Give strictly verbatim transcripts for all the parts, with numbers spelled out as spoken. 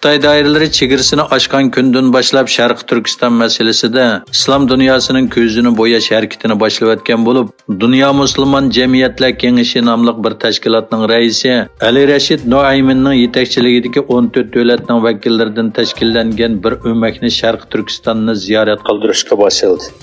خىتاي دائىرىلىرى چېگرىسىنى ئاچقان كۈندىن باشلاپ شەرقىي تۈركىستان مەسىلىسىدە ئىسلام دۇنياسىنىڭ كۆزىنى بوياش ھەرىكىتىنى باشلىۋەتكەن بولۇپ، دۇنيا مۇسۇلمان جەمئىيەتلەر كېڭىشى ناملىق بىر تەشكىلاتنىڭ رەئىسى ئەلى رەشىد نوئەيمىننىڭ يېتەكچىلىكىدىكى ئون تۆت دۆلەتنىڭ ۋەكىللىرىدىن تەشكىللەنگەن بىر ئۆمەكنى شەرقىي تۈركىستاننى زىيارەت قىلدۇرۇشقا باشلىدى.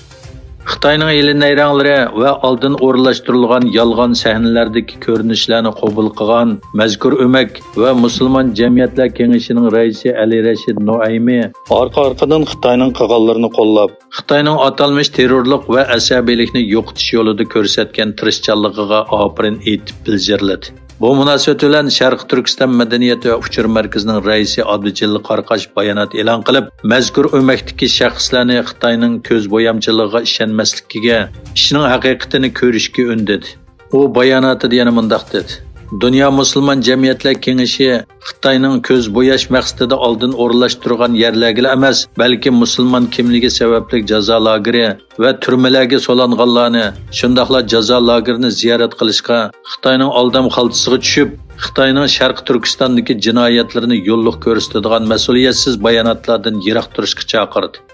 خىتاينىڭ ھىيلە-نەيرەڭلىرى ۋە ئالدىن ئورۇنلاشتۇرۇلغان يالغان سەھنىلەردىكى كۆرۈنۈشلەرنى قوبۇل قىلغان مەزكۇر ئۆمەك ۋە مۇسۇلمان جەمئىيەتلەر كېڭىشىنىڭ رەئىسى ئەلى رەشىد نوئەيمى ئارقا-ئارقىدىن خىتاينىڭ قىلغانلىرىنى قوللاپ، خىتاينىڭ ئاتالمىش تېررورلۇق ۋە ئەسەبىيلىكنى يوقىتىش يولىدا كۆرسەتكەن تىرىشچانلىقىغا ئاپىرىن ئېيتىپ بىلجىرلىدى. بۇ مۇناسىۋەت بىلەن شەرقىي تۈركىستان مەدەنىيەت ۋە ئۇچۇر مەركىزىنىڭ رەئىسى ئابدۇجېلىل قاراقاش بايانات ئېلان قىلىپ، مەزكۇر ئۆمەكتىكى شەخسلەرنى خىتاينىڭ كۆز بويامچىلىقىغا ئىشەنمەسلىكىگە، ئىشنىڭ ھەقىقىتىنى كۆرۈشكە ئۈندىدى. ئۇ باياناتىدا يەنە مۇنداق دېدى: دۇنيا مۇسۇلمان جەمئىيەتلەر كېڭىشى خىتاينىڭ كۆز بوياش مەقسىتىدە ئالدىن ئورۇنلاشتۇرغان يەرلەرگىلا ئەمەس، بەلكى مۇسۇلمان كىملىكى سەۋەبلىك جازا لاگېرى ۋە تۈرمىلەرگە سولانغانلارنى، شۇنداقلا جازا لاگېرىنى زىيارەت قىلىشقا خىتاينىڭ ئالدام خالتىسىغا چۈشۈپ، خىتاينىڭ شەرقىي تۈركىستاندىكى جىنايەتلىرىنى يوللۇق كۆرسىتىدىغان مەسئۇلىيەتسىز باياناتلاردىن يىراق تۇرۇشقا چاقىردى.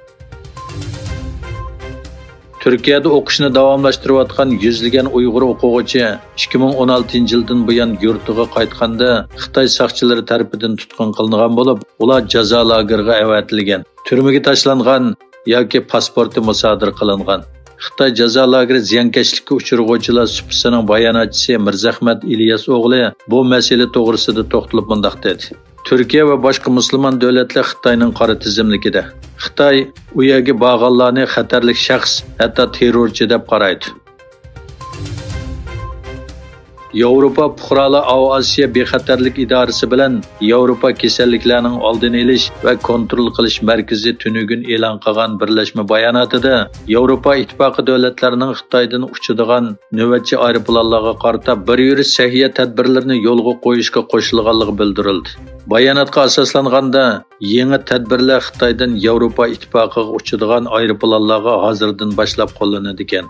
تۈركىيەدە ئوقۇشنى داۋاملاشتۇرۇۋاتقان يۈزلىگەن ئۇيغۇر ئوقۇغۇچى ئىككى مىڭ ئون ئالتىنچى يىلدىن بۇيان يۇرتىغا قايتقاندا، خىتاي ساقچىلىرى تەرىپىدىن تۇتقۇن قىلىنغان بولۇپ، ئۇلار جازا لاگېرىغا ئەۋەتىلگەن، تۈرمىگە تاشلانغان ياكى پاسپورتى مۇسادىرە قىلىنغان. خىتاي جازا لاگېرى زىيانكەشلىككە ئۇچرىغۇچىلار سۇپىسىنىڭ باياناتچىسى مىرزەخمەت ئىلياس ئوغلى بۇ مەسىلە توغرىسىدا توختىلىپ مۇنداق دېدى: تۈركىيە ۋە باشقا مۇسۇلمان دۆلەتلەر خىتاينىڭ قارا تىزىملىكىدە. خىتاي ئۇ يەرگە بارغانلارنى خەتەرلىك شەخس، ھەتتا تېررورچى دەپ قارايدۇ. ياۋروپا پۇقرالار ئاۋىئاتسىيە بىخەتەرلىك ئىدارىسى بىلەن ياۋروپا كېسەللىكلەرنىڭ ئالدىنى ئېلىش ۋە كونترول قىلىش مەركىزى تۈنۈگۈن ئېلان قىلغان بىرلەشمە باياناتىدا، ياۋروپا ئىتتىپاقى دۆلەتلىرىنىڭ خىتايدىن ئۇچىدىغان نۆۋەتچى ئايروپىلانلارغا قارىتا بىر يۈرۈش سەھىيە تەدبىرلىرىنى يولغا قويۇشقا قوشۇلغانلىقى بىلدۈرۈلدى. باياناتقا ئاساسلانغاندا، يېڭى تەدبىرلەر خىتايدىن ياۋروپا ئىتتىپاقىغا ئۇچىدىغان ئايروپىلانلارغا ھازىردىن باشلاپ قوللىنىدىكەن.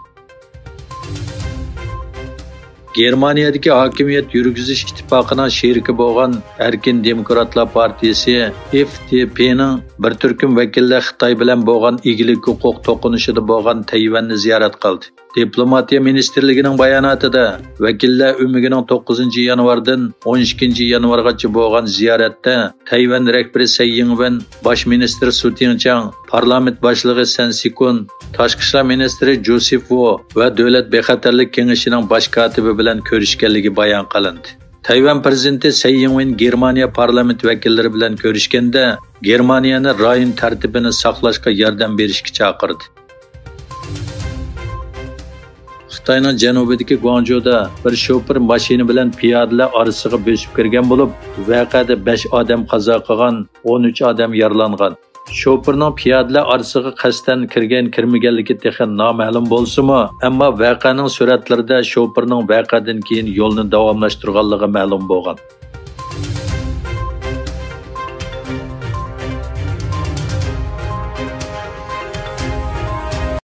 گېرمانىيەدىكى ھاكىمىيەت يۈرگۈزۈش ئىتتىپاقىنىڭ شېرىكى بولغان ئەركىن دېموكراتلار پارتىيىسى، ئېف دې پېنىڭ بىر تۈركۈم ۋەكىللەر خىتاي بىلەن بولغان ئىگىلىك ھوقۇق توقۇنۇشىدا بولغان تەيۋەننى زىيارەت قىلدى. دىپلوماتىيە مىنىستىرلىكىنىڭ باياناتىدا، ۋەكىللەر ئۆمىكىنىڭ توققۇزىنچى يانۋاردىن ئون ئىككىنچى يانۋارغىچە بولغان زىيارەتتە تەيۋەن رەھبىرى سەي يىڭۋېن، باش مىنىستىر سۇ تىڭچاڭ، پارلامېنت باشلىقى سەن سىكۇن، تاشقى ئىشلار مىنىستىرى جوسېف ۋو ۋە دۆلەت بىخەتەرلىك كېڭىشىنىڭ باش كاتىپى بىلەن كۆرۈشكەنلىكى بايان قىلىندى. تەيۋەن پىرېزىدېنتى سەي يىڭۋېن گېرمانىيە پارلامېنت ۋەكىللىرى بىلەن كۆرۈشكەندە، گېرمانىيەنى رايون تەرتىپىنى ساقلاشقا ياردەم بېرىشكە چاقىردى. خىتاينىڭ جەنۇبىدىكى گۇاڭجۇدا بىر شوپۇر ماشىنا بىلەن پىيادىلەر ئارىسىغا بۆسۈپ كىرگەن بولۇپ، ۋەقەدە بەش ئادەم قازا قىلغان، ئون ئۈچ ئادەم يارىلانغان. شوپۇرنىڭ پىيادىلەر ئارىسىغا قەستەن كىرگەن كىرمىگەنلىكى تېخى نامەلۇم بولسىمۇ، ئەمما ۋەقەنىڭ سۈرەتلىرىدە شوپۇرنىڭ ۋەقەدىن كېيىن يولنى داۋاملاشتۇرغانلىقى مەلۇم بولغان.